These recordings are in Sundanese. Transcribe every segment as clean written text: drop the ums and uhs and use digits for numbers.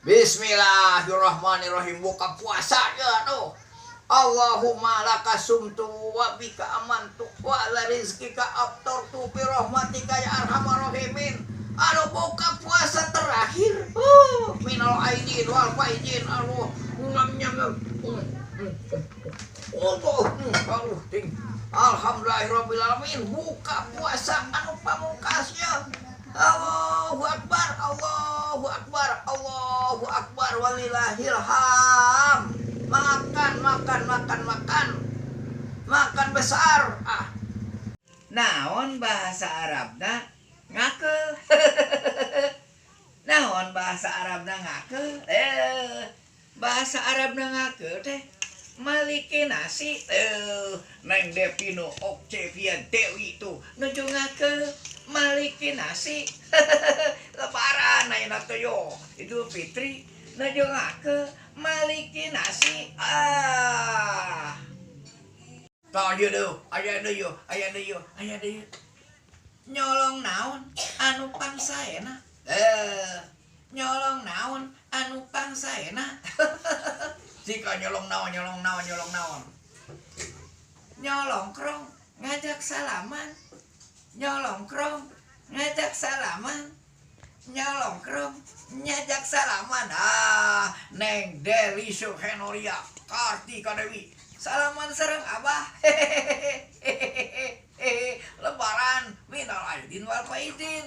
Bismillahirrahmanirrahim. Buka puasa ya tuh. Allahumma laka sumtu wa bika amantu wa ala rizkika aftartu bi rahmatika ya arhamar rahimin. Aduh, buka puasa terakhir. Minal aidin wal faizin. Aduh, nyam nyam. Aduh, ting. Alhamdulillahirabbil alamin. Buka puasa anu pamungkas ya. Allahu akbar, Allahu akbar, Allahu akbar walillahilham. Makan, makan, makan, makan. Makan besar. Ah. Naon bahasa Arabna ngakeul? Naon bahasa Arabna ngakeul? Bahasa Arabna ngakeul teh maliki nasi. Neng Devino Octavia Dewi tuh nuju ngakeul maliki nasi. Lebaran ayeuna teh yo Idul Fitri nuju ngakeul maliki nasi. Ah. Tah ieu deuh, aya deui yo, aya deui yo, aya deui. Nyolong naon anu pangsaena? Nyolong naon anu pangsaena? Jika nyolong naon, nyolong naon, nyolong naon. Nyolong krong ngajak salaman. Nyolong krong ngajak salaman. Nyolong krong ngajak salaman. Ah, Neng Deli Suhenoria Kartika Dewi. Salaman sareng abah. Hehehe. Lebaran minal aidin wal faizin.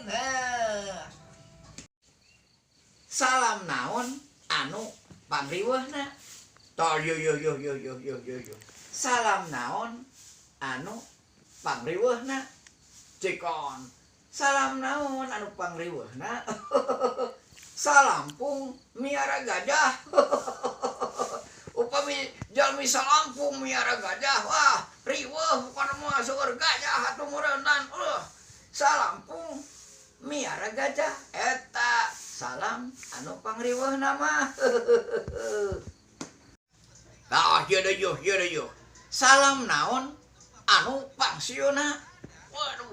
Salam naon anu pangriweuhna? Tah yo yo yo yo yo yo yo yo. Salam naon anu pangriweuhna? Cikon. Salam naon anu pangriweuhna? Salampung miara gajah. Upami jalmi salampung miara gajah, wah riweuh bukan mah seueur gajah atuh meureunnan. Salampung miara gajah eta salam anu pangriweuhna mah. Tah ieu deui yo, ieu deui yo. Salam naon anu pangsiuna? Waduh,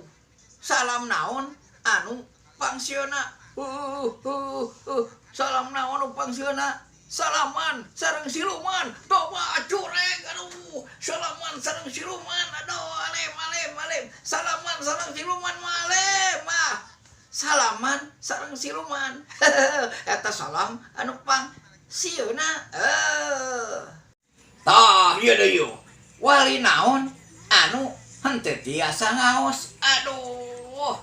salam naon anu pangsiuna? Salam naon anu pangsiuna? Salaman sareng siluman, toba cureng, aduh, salaman sareng siluman, aduh, alem, alem, alem, salaman sareng siluman, alem, ah, salaman sareng siluman, eta salam anu pangsiuna. Tah, ieu deui yo. Wali naon anu henteu tiasa ngaos? Aduh,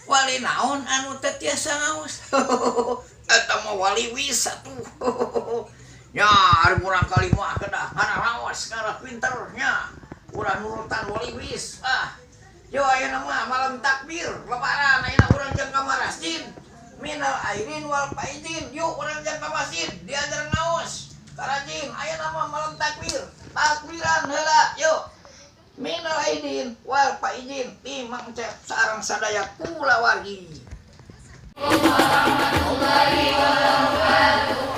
wali naon anu teu tiasa ngaos? Eta mah wali wis atuh. Nya ari murang kali mah kedah ngaraos ngarah pinter nya. Urang nurutan wali wis. Ah. Yo ayeuna mah malam takbir lebaran ayeuna urang jeung ka masjid. Minal aidin wal faizin. Yuk urang jeung ka masjid diajar ngaos. Karajin ayeuna mah malam takbir. Takbiran heula yuk. Minal aidin wal faizin ti Mang Cep sareng sadaya kulawargi. Warahmatullahi wabarakatuh.